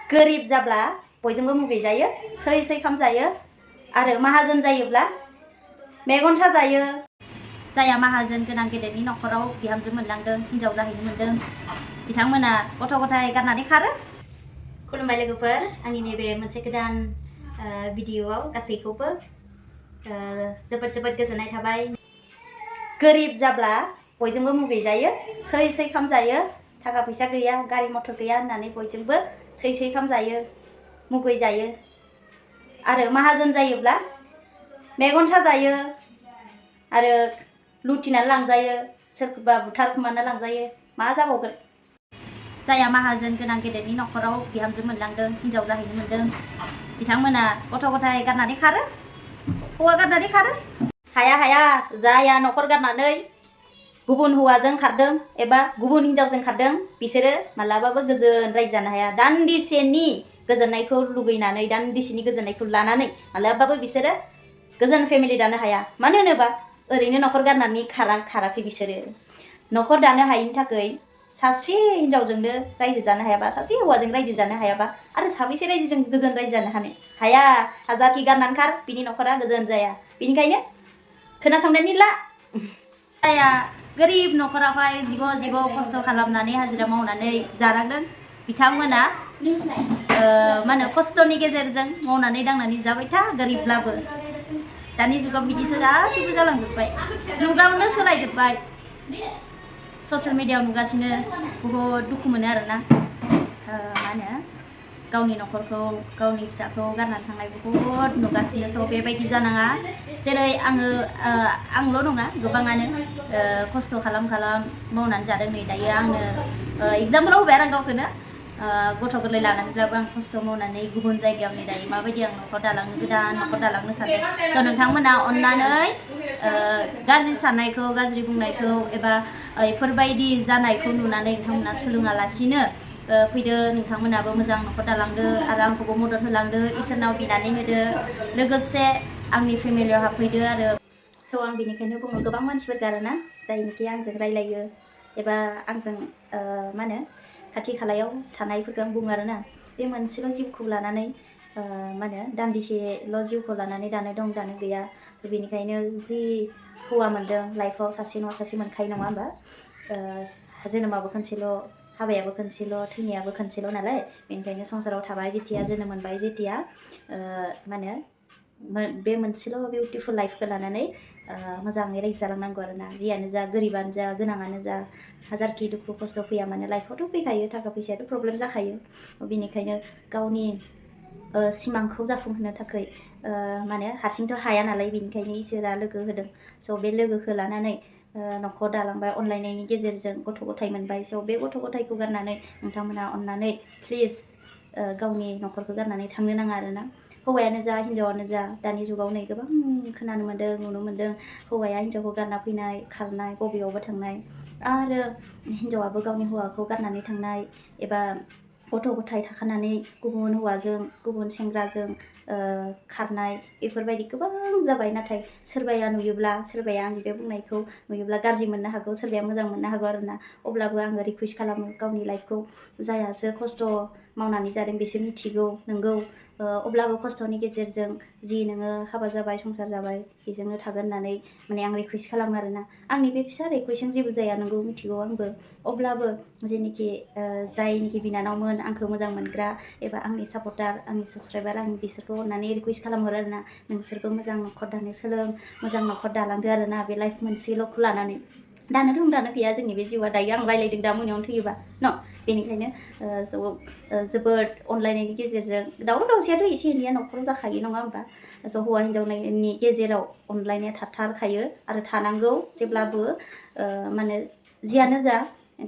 गोरिब जाब्ला बयजोंबो मुगैजायो सै सै खामजायो आरो माहाजोन जायोब्ला मेगन साजायो। जायहा माहाजोन गोनां गेदेरनि न'खराव बिहामजो मोनलांदों हिन्जाव जाहैनो मोनदों बिथांमोना गथ' गथाय गारनानै खारो। खुलुमबाय लोगोफोर, आंनि नैबे मोनसे गोदान भिडिअआव गासैखौबो जोबोद जोबोद गोजोननाय थाबाय। गोरिब जाब्ला बयजोंबो मुगैजायो सै सै खामजायो, थाखा फैसा गैया गारि मथर गैया होननानै बयजोंबो सै सै खामजायो मुगैजायो आरो माहाजोन जायोब्ला मेगन साजायो आरो लुथिनानै लांजायो, सोरखौबा बुथारखुमाना लांजायो। मा जाबावगोन? जायहा माहाजोन गोनां गेदेरनि न'खराव बिहामजो मोनलांदों हिन्जाव जाहैनो मोनदों बिथांमोना गथ' गथाय गारनानै खारो, हौवा गारनानै खारो। हाया जायहा न'खर गारनानै गुबुन हौवाजों खारदों एबा गुबुन हिन्जावजों खारदों बिसोरो मालाबाबो गोजोन रायजो जानो हाया। दान्दिसेनि गोजोननायखौ लुगैनानै दान्दिसेनि गोजोननायखौ लानानै मालाबाबो बिसोरो गोजोन फेमिलि दानो हाया। मानो होनोबा ओरैनो न'खर गारनानै खाराखै बिसोरो। न'खर दानो हायिनि थाखाय सासे हिन्जावजोंनो रायजो जानो हायाबा, सासे हौवाजों रायजो जानो हायाबा आरो साबेसे रायजोजों गोजोन रायजो जानो हाया। हाजारखि गारनानै खार बिनि न'खरा गोजोन जाया। बेनिखायनो खोनासंनायनि ला। जायहा गोरिब न'खरावहाय जिग' खस्थ' खालामनानै हाजिरा मावनानै जानांदों बिथांमोना मा होनो खस्थ'नि गेजेरजों मावनानै दांनानै जाबाय था गोरिबब्लाबो। दानि जुगाव बिदिसो गासैबो जालांजोब्बाय, जुगावनो सोलायजोब्बाय। ससियेल मिडियाआव नुगासिनो बुहुद दुखु मोनो आरोना। मा होनो गावनि न'खरखौ गावनि फिसाखौ गारनानै थांनाय बुहुद नुगासिनो। स' बेबायदि जानाङा। जेरै आंल' नङा गोबाङानो खस्थ' खालाम मावनानै जादों। नै दायो आंनो एगजामपोलाव होबाय आं गावखौनो। गथ' गोरलै लानानैब्लाबो आं खस्थ' मावनानै गुबुन जायगायाव नै दायो माबायदि आं गोदान न'खर दालांनो सानदों। स' नोंथांमोना अननानै गाज्रि साननायखौ गाज्रि बुंनायखौ एबा बेफोरबायदि जानायखौ नुनानै नोंथांमोना सोलोङालासिनो फैदो। नोंथांमोनाबो मोजां न'खर दालांदो आरो आंखौबो मदद होलांदो, इसोरनाव बिनानै होदो, लोगोसे आंनि फेमिलियाव हाबफैदो आरो। स' आं बेनिखायनो बुङो, गोबां मानसिफोर गारोना जायनोखि आंजों रायलायो एबा आंजों मा होनो खाथि खालायाव थानायफोरखौ आं बुङो आरोना। बे मोनसेल' जिउखौ लानानै मा होनो दान्दिसेल' जिउखौ लानानै दानो दं दानो गैया। बेनिखायनो जि हौवा मोनदों लाइफआव सासे नङा सासे मोनखायो, नङा होमबा? जोनोमाबो खनसेल', हाबायाबो खनसेल', थैनायाबो खनसेल' नालाय। बेनिखायनो संसाराव थाबाय जेथिया जोनोम मोनबाय जेथिया मा होनो बे मोनसेल' बिउटिफुल लाइफखौ लानानै मोजाङै रायजो जालांनांगौ आरोना। जियानो जा, गोरिबानो जा गोनाङानो जा, हाजारखि दुखु खस्थ' फैया मानो लाइफआवथ' फैखायो, थाखा फैसायाथ' प्रब्लेम जाखायो। बेनिखायनो गावनि सिमांखौ जाफुंहोनो थाखाय माने हारसिंथ' हाया नालाय, बेनिखायनो इसोरा लोगो होदों। स' बे लोगोखौ लानानै न'खर दालांबाय अनलायनायनि गेजेरजों, गथ' गथाय मोनबाय। स' बे गथ' गथायखौ गारनानै नोंथांमोना अननानै प्लिज गावनि न'खरखौ गारनानै थांनो नाङा आरोना। हौवायानो जा हिन्जावानो जा, दानि जुगाव नै गोबां खोनानो मोन्दों नुनो मोन्दों। हौवाया हिन्जावखौ गारना फैनाय, खारनाय, बबेयावबा थांनाय, आरो हिन्जावाबो गावनि हौवाखौ गारनानै थांनाय एबा गथ' गथाय थाखानानै गुबुन हौवाजों गुबुन सेंग्राजों खारनाय, बेफोरबायदि गोबां जाबाय। नाथाय सोरबाया नुयोब्ला, सोरबाया आंनि बे बुंनायखौ नुयोब्ला गाज्रि मोननो हागौ, सोरबाया मोजां मोननो हागौ आरोना। अब्लाबो आङो रिकुवेस्ट खालामो, गावनि लाइफखौ जायहासो खस्थ' मावनानै जादों बिसोर मिथिगौ नंगौ। अब्लाबो खस्थ'नि गेजेरजों जि नोङो हाबा जाबाय संसार जाबाय बेजोंनो थागोन होननानै माने आं रिकुवेस्ट खालामो आरोना। आंनि बे फिसा रिकुवेस्टजों जेबो जाया, नंगौ मिथिगौ आंबो। अब्लाबो जेनोखि जायनिखि बिनानावमोन आंखौ मोजां मोनग्रा एबा आंनि सापर्टार, आंनि साबसक्राइबार, आं बिसोरखौ अननानै रिकुवेस्ट खालामहरो आरोना। नोंसोरबो मोजां न'खर दानो सोलों, मोजां न'खर दालांदो आरोना। बे लाइफ मोनसेल'खौ लानानै दानो दं दानो गैया जोंनि बे जिउआ। दायो आं रायलायदों, दा मोनायावनो थैयोबा न'? बेनिखायनो जोबोद अनलायनायनि गेजेरजों, दावराव दावसियाथ' एसे एनैया न'खराव जाखायो, नङा होमबा? स' हौवा हिन्जावनि गेजेराव अनलायनाया थाथारखायो आरो थानांगौ जेब्लाबो। माने जियानो जा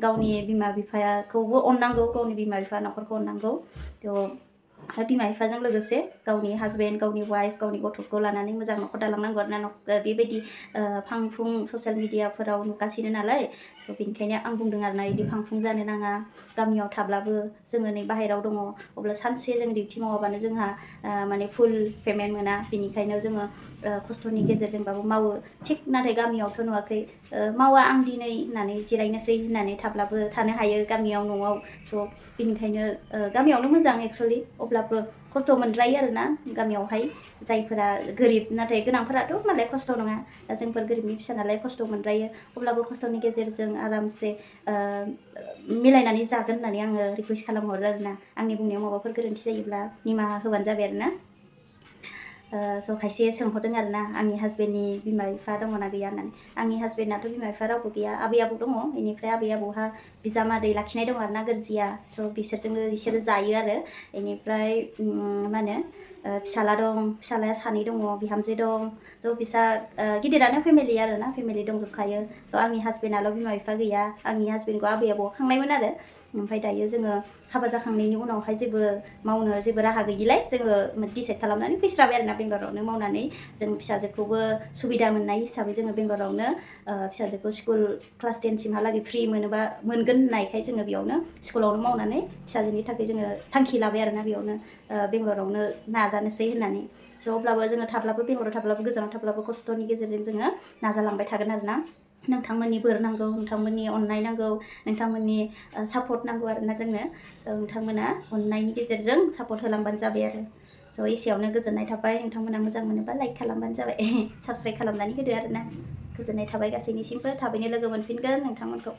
गावनि बिमा बिफाखौबो अननांगौ, गावनि बिमा बिफा न'खरखौ अननांगौ। थ' बिमा बिफाजों लोगोसे गावनि हासबेन्ड गावनि वाइफ गावनि गथ'खौ लानानै मोजां न'खर दालांनांगौ आरोना बेबायदि फांफुं ससियेल मिडियाफोराव नुगासिनो नालाय स' बेनिखायनो आं बुंदों आरोना बिदि फांफुं जानो नाङा गामियाव थाब्लाबो जोङो नै बाहेरायाव दङ अब्ला सानसे जों डिउटि मावाबानो जोंहा माने फुल पेमेन्ट मोना बेनिखायनो जोङो खस्थ'नि गेजेरजोंबाबो मावो थिग नाथाय गामियावथ' नुवाखै मावा आं दिनै होननानै जिरायनोसै होननानै थाब्लाबो थानो हायो गामियाव न'आव स' बेनिखायनो गामियावनो मोजां एक्सुवेलि अब्लाबो खस्थ' मोनद्रायो आरोना गामियावहाय जायफोरा गोरिब नाथाय गोनांफोराथ' मालाय खस्थ' नङा दा जोंफोर गोरिबनि फिसा नालाय खस्थ' मोनद्रायो अब्लाबो खस्थ'नि गेजेरजों आरामसे मिलायनानै जागोन होननानै आङो रिकुवेस्ट खालामहरो आरोना आंनि बुंनायाव माबाफोर गोरोन्थि जायोब्ला निमाहा होबानो जाबाय आरोना स' खायसे सोंहरदों आरोना आंनि हासबेन्डनि बिमा बिफा दङना गैया होननानै आंनि हासबेन्डनाथ' बिमा बिफा रावबो गैया आबै आबौ दङ बेनिफ्राय आबै आबौहा बिजामादै लाखिनाय दङ आरोना गोरजिया स' बिसोरो जायो आरो बेनिफ्राय मा होनो फिसाला दं फिसालाया 2 दङ बिहामजो दं थ' बिसा गिदिरानो फेमिलि आरोना फेमिलि दंजोबखायो थ' आंनि हासबेन्डआल' बिमा बिफा गैया आंनि हासबेन्डखौ आबै आबौआ खांनायमोन आरो ओमफ्राय दायो जोङो हाबा जाखांनायनि उनावहाय मावनो जेबो राहा गैयिलाय जोङो डिसाइड खालामनानै फैस्राबाय आरोना बेंगालरावनो मावनानै जों फिसाजोखौबो सुबिदा मोननाय हिसाबै जोङो बेंगालरावनो फिसाजोखौ स्कुल क्लास 10 सिमहालागै फ्रि मोनगोन होननायखाय जोङो बेयावनो स्कुलावनो मावनानै फिसाजोनि थाखाय जोङो थांखि लाबाय आरोना बेयावनो बेंगालरावनो नाजानोसै होननानै स' अब्लाबो जोङो थाब्लाबो बेंगालराव थाब्लाबो गोजानाव थाब्लाबो खस्थ'नि गेजेरजों जोङो नाजालांबाय थागोन आरोना नोंथांमोननि बोर नांगौ नोंथांमोननि अननाय नांगौ नोंथांमोननि सापर्ट नांगौ आरोना जोंनो स' नोंथांमोना अननायनि गेजेरजों सापर्ट होलांबानो जाबाय आरो स' एसेयावनो गोजोननाय थाबाय नोंथांमोना मोजां मोनोबा लाइक खालामबानो जाबाय साबस्क्राइब खालामनानै होदो आरोना गोजोननाय थाबाय गासैनिसिमबो थाबैनो लोगो मोनफिनगोन नोंथांमोनखौ